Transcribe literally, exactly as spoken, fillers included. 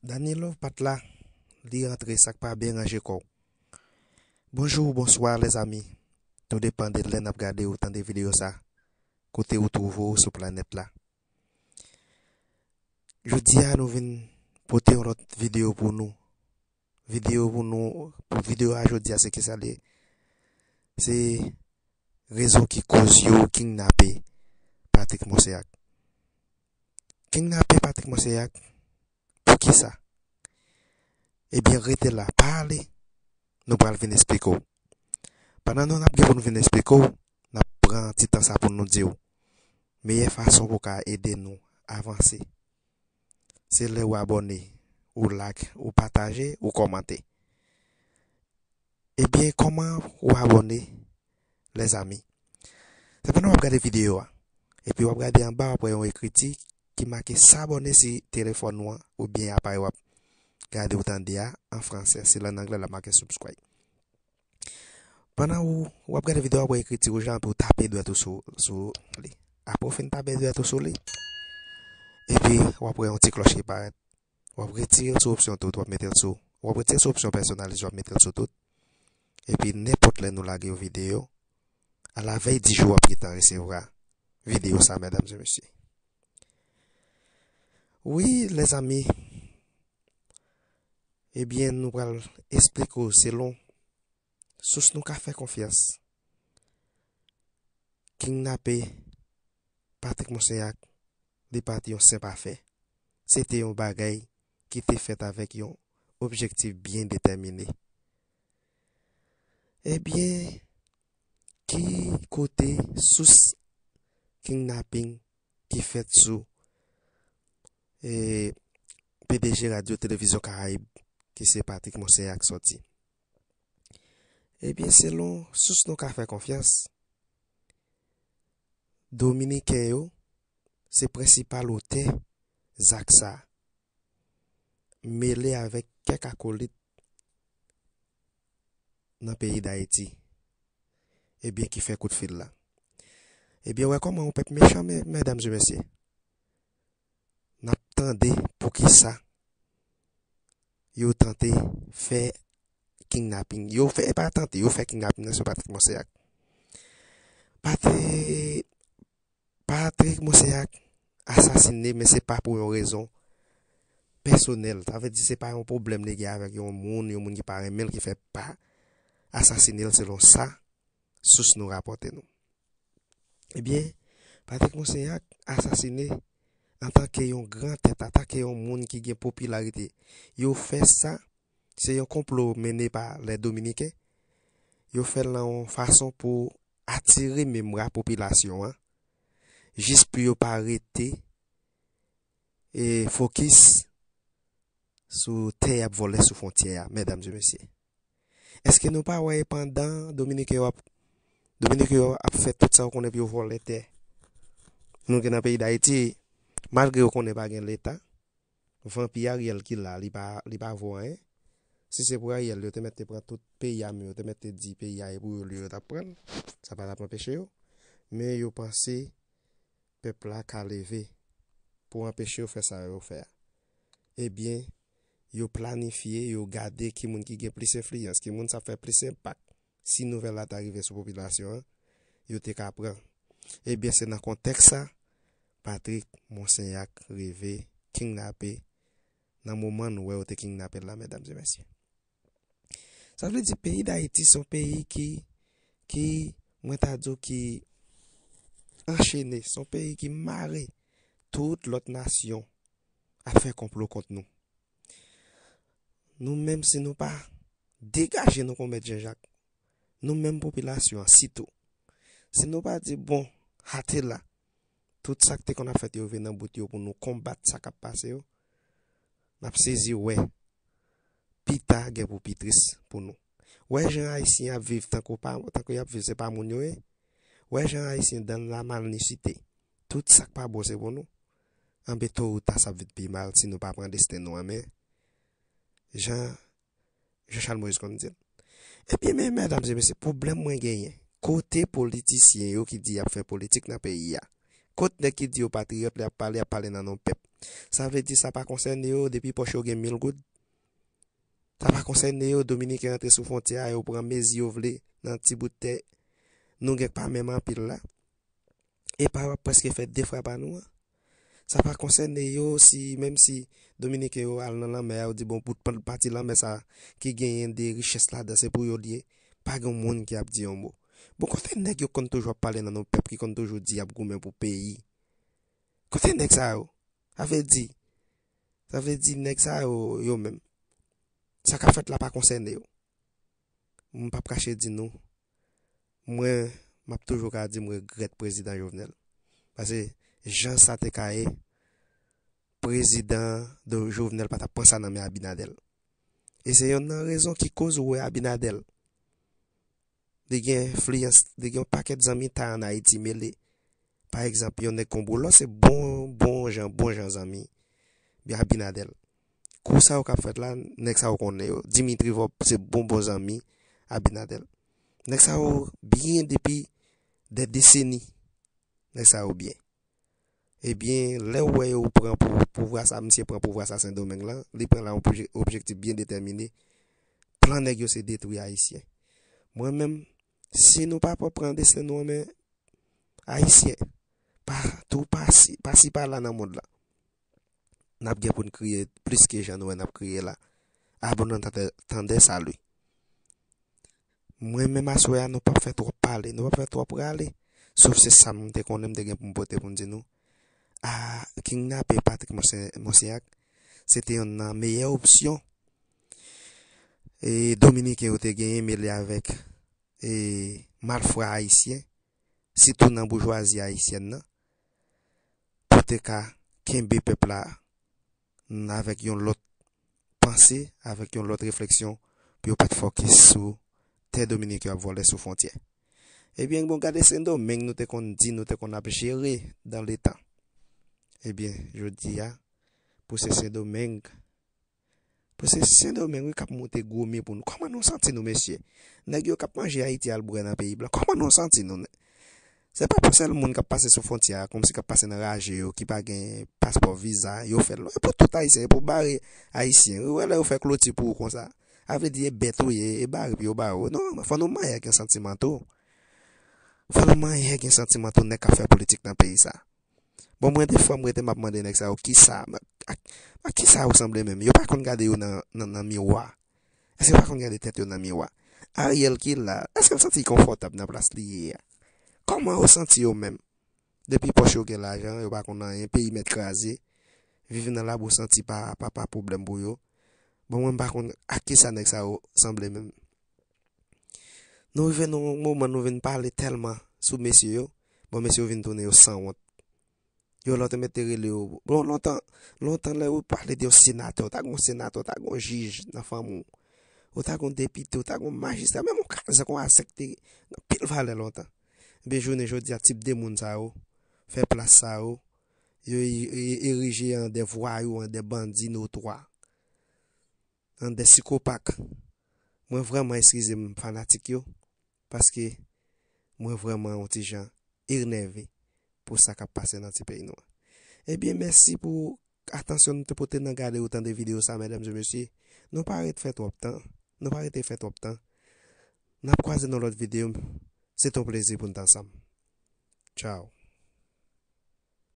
Danny Love pa t la, li rantre, sa k pa byen ranje kò w. Bonjou, bonswa, lèzami. Tou depann de lè n ap gade ou tande videyo sa, kote ou twouve w sou planèt la. Jodi a, nou vin pote yon lòt videyo pou nou. Videyo pou nou, pou videyo a jodi a, se kisa l ye? Se rezon ki koz yo kidnape Patrick Monseillac. Kidnape Patrick Monseillac, poukisa? Ebyen, rete la, pa ale, nou pral vin esplike w. Pandan nou n ap gen pou nou vin esplike w, n ap pran ti tan sa pou nou di w meyè fason pou w ka ede nou avanse. Se lè ou abòne, ou like, ou pataje, ou kòmante. Ebyen, kòman ou abòne, lèzami? Se pandan w ap gade videyo a, epi w ap gade anba, w ap wè yon ekriti ki make s'abonner si telefòn ou an oubyen aparèy w ap gade ou tande a an fransè. Si l ann anglè, l ap make subscribe. Pandan ou, w ap gade videyo a, w ap wè ekriti wouj la, epi w tape dwèt ou sou, sou li. Apre w fin tape dwèt ou sou li, epi w ap wè yon ti klòch ki parèt. W ap retire l sou opsyon tout, w ap mete l sou, w ap retire l sou opsyon pèsonalize, w ap mete l sou tout. Epi nenpòt lè nou lage yon videyo, alavèy di jou w ap gentan resevwa videyo sa, medam e mesye. Wi, lèzami, ebyen, nou pral esplike w selon sous nou ka fè konfyans. Kidnape Patrick Monseillac, li pa t yon senp afè. Se te yon bagay ki te fèt avèk yon objektif byen detèmine. Ebyen, ki kote sous kidnaping ki fèt sou, e, P D G Radyo Televizyon Karayib, ki se Patrick Monseillac, sòti? Ebyen, selon sous nou ka fè konfyans, Dominiken yo se prensipal otè zak sa a, mele avèk kèk akolit nan peyi Dayiti, ebyen, ki fè kout fil la. Ebyen, wè kòman yon pèp mechan, me-, medam e mesye. N ap tande poukisa yo tante fè kidnaping. Yo fè, e pa tante, yo fè kidnaping nan sou Patrick Monseillac. Pati-, Patrick Monseillac asasine, men se pa pou yon rezon pèsonèl. Sa vle di se pa yon pwoblèm li gen avèk yon moun, yon moun ki pa renmen l ki fè pa asasine l, selon sa sous nou rapòte nou. Ebyen, Patrick Monseillac asasine antanke yon gran tèt, antanke yon moun ki gen popilarite. Yo fè sa, se yon konplo mennen pa lè Dominiken. Yo fè l nan yon fason pou atire memwa popilasyon an, jis pou yo pa rete, e, fokis sou tè y ap vòlè sou fwontyè a, medam e mesye. Èske nou pa wè pandan Dominiken yo ap, Dominiken yo ap fè tout sa yo konnen pou yo vòlè tè nou gen nan peyi Dayiti, malgre yo konnen pa gen Leta, vanpi Ariel ki la, li pa, li pa vo anyen. Si se pou Ariel, yo te mèt te pran tout peyi a, men yo te mèt te di peyi a e pou yo li yo t ap pran l. Sa pa t ap anpeche yo. Men yo panse pèp la ka leve pou anpeche yo fè sa yo fè a. Ebyen, yo planifye, yo gade ki moun ki gen plis enfliyans, ki moun sa fè plis enpak. Si nouvèl la ta rive sou popilasyon an, yo te ka pran. Ebyen, se nan kontèks sa, Patrick Monseillac rive kidnape nan moman nou wè yo te kidnape l la, medam e mesye. Sa vle di peyi Dayiti se yon peyi ki, ki, mwen ta di w ki anchene, se yon peyi ki mare. Tout lòt nasyon ap fè konplo kont nou. Nou menm, si nou pa degaje nou kon Mèt Jan Jak, nou menm popilasyon an sitou, si nou pa di, bon, hate la, tout sa k te konn ap fèt yo vin nan bout yo pou nou konbat sa k ap pase yo, n ap sezi wè pita gen pou pi tris pou nou. Wè jan Ayisyen ap viv tankou pa, tankou y ap viv se pa moun yo ye. Wè jan Ayisyen dan la malnisite. Tout sa k pa bon se pou nou. Anben, to ou ta, sa ap vin pi mal si nou pa pran desten nou an men. Jan Jean Charles Moïse konn di l. Ebyen, men, medam e mesye, pwoblèm mwen genyen, kote politisyen yo ki di y ap fè politik nan peyi a? Kot nèg ki di yo patriyòt, lè y ap pale, y ap pale nan non pèp? Sa vle di sa pa konsène yo, depi pòch yo gen mil goud. Sa pa konsène yo, Dominiken antre sou fwontyè a, yo pran mezi yo vle nan ti bout tè. Nou gen pa menm anpil la. E pa w ap prèske fè de frapa nou an. Sa pa konsène yo si, menm si Dominiken yo al nan lanmè a, yo di, bon, pou pati lanmè sa ki genyen de richès ladan, se pou yo l ye. Pa gen moun ki ap di yon mo. Bon, kote nèg yo konn toujou ap pale nan non pèp, ki konn toujou di y ap goumen pou peyi? Kote nèg sa yo? Sa vle di, sa vle di nèg sa yo, yo menm, sa k ap fèt la pa konsène yo. M p ap kache di nou, mwen, m ap toujou ka di m regrèt prezidan Jovenel. Paske jan sa te ka ye, prezidan Do-, Jovenel pa t ap pran sa nan men Abinader. E se yonn nan rezon ki koz ou wè Abinader, li gen enfliyans, li gen yon pakèt zanmi ta ann Ayiti mele. Pa egzanp, yon nèg kon Boulos se bon, bon jan, bon jan zanmi Abinader. Kou sa yo k ap fèt la, nèg sa yo konnen yo. Dimitri Vorbe se bon, bon zanmi Abinader. Nèg sa yo byen depi dè deseni. Nèg sa yo byen. Ebyen, lè w wè yo pran pou, pouvwa sa, misye pran pouvwa sa Sendomeng lan, li pran la yon obje-, objektif byen detèmine. Plan nèg yo se detwi Ayisyen. Mwen menm, si nou pa pran desten nou an men Ayisyen, pa tou pasi, pasi pa la nan mond lan, n ap gen pou n kriye plis ke jan nou wè n ap kriye la. Abon nan tande, tande, sali. Mwen menm aswè a, nou p ap fè twòp pale, nou p ap fè twòp rale. Sof se sa m te konnen m te gen pou m pote pou m di nou. A, kidnape Patrick Monse-, Monseynac, se te yonn nan meyè opsyon. E Dominiken yo te genyen mele avèk, e, malfra ayisyen, sitou nan boujwazi ayisyèn nan, pou te ka kenbe pèp la n-, avèk yon lòt panse, avèk yon lòt refleksyon, pou yo pa t fokis sou tè Dominiken yo ap vòlè sou fwontyè. Ebyen, bon, gade Sendomeng, nou te konn di, nou te konn ap jere dan letan. Ebyen, jodi a, pou se Sendomeng, pou se Sendomeng, wi, k ap moute gwo mi pou nou. Kòman nou santi nou, mesye? Nèg yo k ap manje Ayiti al bwè nan peyi blan, kòman nou santi nou? Se pa pou sèl moun k ap pase sou fwontyè a, kòmsi k ap pase nan raje yo, ki pa gen paspò, viza, yo fè l. E pou tout Ayisyen, e pou bare Ayisyen. Ou wè lè yo fè kloti pou ou konsa. A vle di, e bèt ou ye, e bare pye w bare w. Non, fò nou manyen ak yon santiman tou. Fò nou manyen ak yon santiman tou, nèg k ap fè politik nan peyi sa. Bon, mwen, defwa, m rete, m ap mande nèg sa yo, kisa, ak, ak kisa yo sanble menm? Yo pa konn gade yo nan, nan, nan miwa. Èske yo pa konn gade tèt yo nan miwa? Ariel ki la, èske l santi l konfòtab nan plas li ye a? Kòman yo santi yo menm? Depi pòch yo gen lajan, yo pa konn anyen, peyi mèt kraze, viv nan labou santi pa, pa, pa pwoblèm pou yo. Bon, mwen, m pa konn ak kisa nèg sa yo sanble menm. Nou rive nan yon moman, nou vin pale tèlman sou mesye yo, bon, mesye yo vin tounen yo sanwont. Yo lòt yo mete rele yo. Bon, lontan, lontan lè yo pale de yon senatè, ou ta gen yon senatè, ou ta gen yon jij nan fanmi w. Ou ta gen yon depite, ou ta gen yon majistra, menm yon kazèk, yon asèk te gen anpil valè lontan. Ebyen, jounen jodi a, tip de moun sa yo, fè plas sa yo, yo e-, e-, erije an de vwayou, an de bandi notwa, an de sikopat. Mwen vrèman, eskize m, fanatik yo, paske mwen vrèman yon ti jan enève pou sa k ap pase nan ti peyi nou an. Ebyen, mèsi pou atansyon nou te pote nan gade ou tande videyo sa, medam e mesye. Nou pa ret fè twòp tan. Nou pa rete fè twòp tan. N ap kwaze nan lòt videyo. Se t on plezi pou n t ansanm. Tchao.